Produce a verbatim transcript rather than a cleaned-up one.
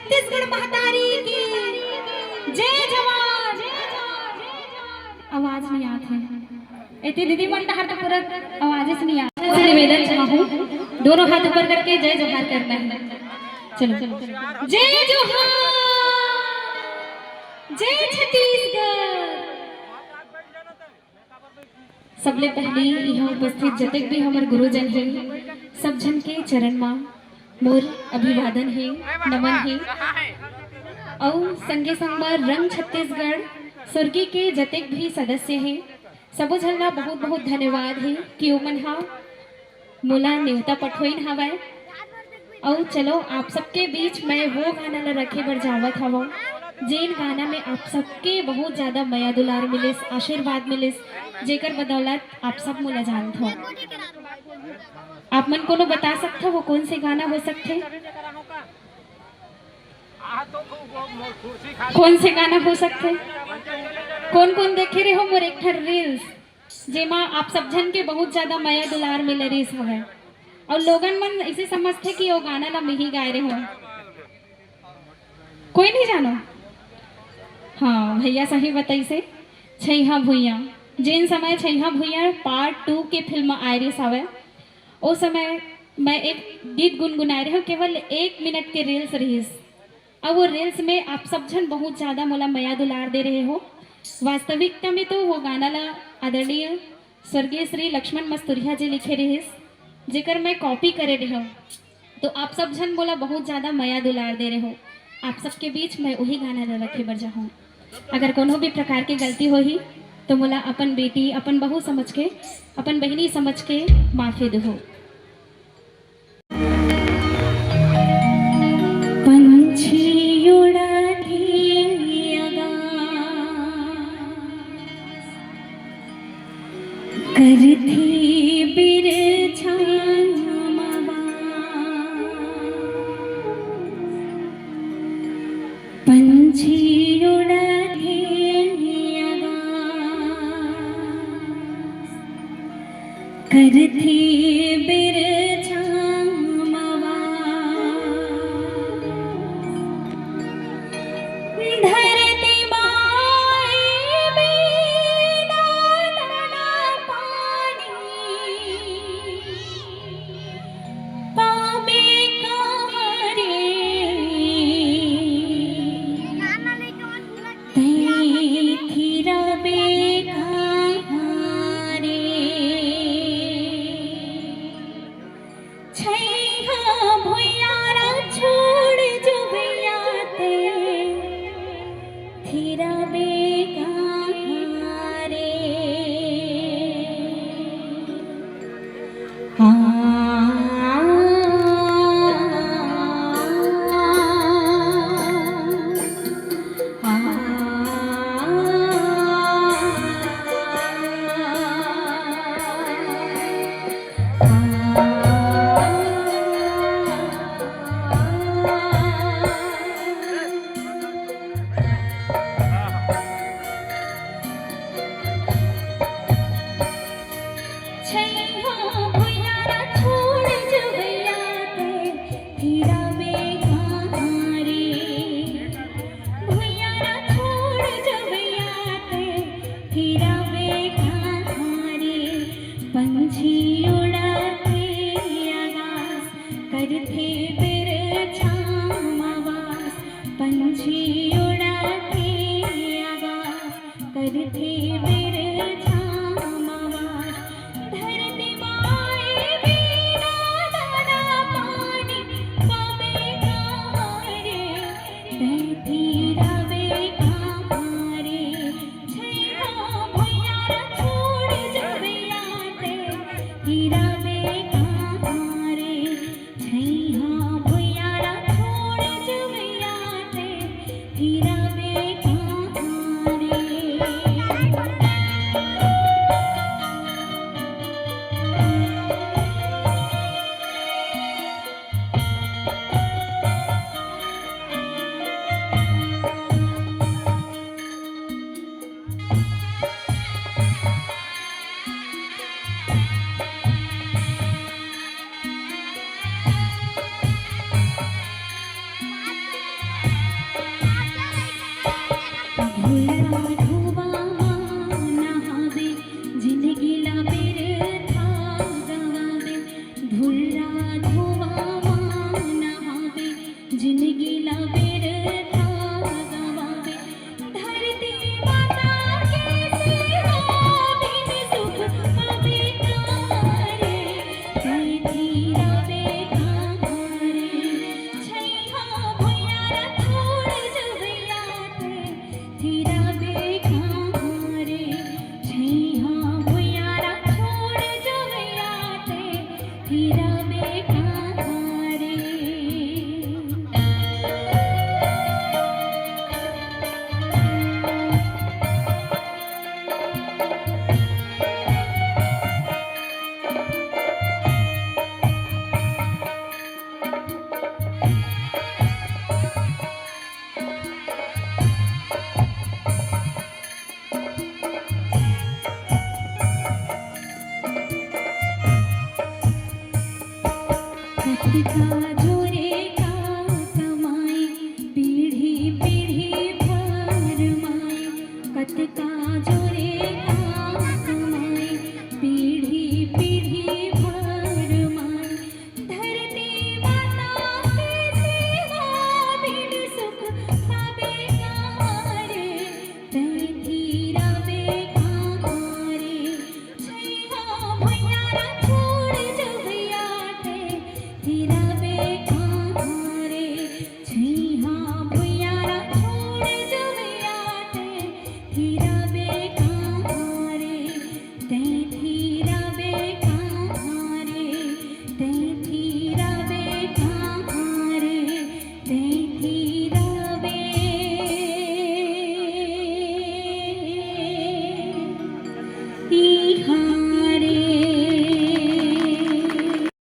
छत्तीसगढ़ महतारी की जय जवान। आवाज नहीं आत हे। एती दीदी मन डहर तो पूरा आवाज से नहीं आत। से निवेदन चाहूँ, दोनों हाथ ऊपर करके जय जोहार करना है। चलो, जय जोहार, जय छत्तीसगढ़। सबले पहले यहाँ उपस्थित जतेक भी हमर गुरुजन हे, सब झन के चरण मा मोर अभिवादन हे, नमन हे। अउ संगे संग मा रंग छत्तीसगढ़ सुरगी के जतेक भी सदस्य हे, सबो झन ला बहुत बहुत धन्यवाद हे कि ओमन हा मोला नेवता पठोइन हवय। अउ चलो, आप सबके बीच मैं वो गाना ला रखे बर जावत हवं, जेन गाना में आप सबके बहुत ज्यादा मया दुलार मिलिस, आशीर्वाद मिलिस, जेकर बदौलत आप सब मोला जानत हो। आप मन कोनो बता सकथव वो कौन से गाना हो सकथे? कौन से गाना हो सकथे? कौन कौन देखे रहे हो मोर एक ठन रील्स, जेमा आप सब झन के बहुत ज्यादा मया दुलार मिले रहिस हवय, अउ लोगन मन ऐसे समझथे कि वो गाना ला मिही गाए रहे हो। कोई नहीं जानो? हाँ भैया, सही बताइसे। छैहा भुइया, जेन समय छैहा भुइया पार्ट टू के फिल्म आए रहिस हवय, ओ समय मैं एक गीत गुनगुनाए रहे हो, केवल एक मिनट के रील्स रहिस। अब वो रील्स में आप सब झन बहुत ज्यादा मोला मया दुलार दे रहे हो। वास्तविकता में तो वो गाना ला आदरणीय स्वर्गीय श्री लक्ष्मण मस्तुरिया जी लिखे रहिस, जेकर मैं कॉपी करे रहे हो। तो आप सब झन मोला बहुत ज्यादा मया दुलार दे रहे हो। आप सबके बीच मैं वही गाना ला रखे बर जाहूँ। अगर कोनो भी प्रकार के गलती होही तो मोला अपन बेटी, अपन बहू समझ के, अपन बहिनी समझ के माफी देहो। पंछी उड़ाथे आकाश, करथे बिरछा म वास। पंछी उड़ाथे आकाश, करथे बिरछा म वास। धरती माई बिना दाना पानी पाबे कहाँ रे? तैं थिरबे कहाँ रे? छैहा भुइयारा छोड़ जुबैया तैं थिरबे कहाँ रे? पंछी उड़ाथे आकाश, करथे बिरछा म वास। पंछी उड़ाथे आकाश, करथे बिरछा म वास। धरती माई बिना दाना पानी पाबे कहाँ रे? तैं थिरबे कहाँ रे? छैहा भुइयारा छोड़ जुबैया तैं थिरबे कहाँ रे? छैहा भुइयारा छोड़ जुबैया तैं थिरबे कहाँ रे? कतका जोरे का कमाई, पीढ़ी पीढ़ी भर माई। कतका जोरे का कमाई, पीढ़ी पीढ़ी भर माई। धरती माता के सेवा बिन सुख पाबे का रे, तैं थिराबे कहाँ रे? छैहा भुइयां ला छोड़ जवइया, तैं थिराबे कहाँ रे? छैहा भुइयां ला छोड़ जवइया, तैं थिराबे कहाँ रे? तैं थिराबे कहाँ रे? तैं थिराबे कहाँ रे? तैं थिराबे। इहाँ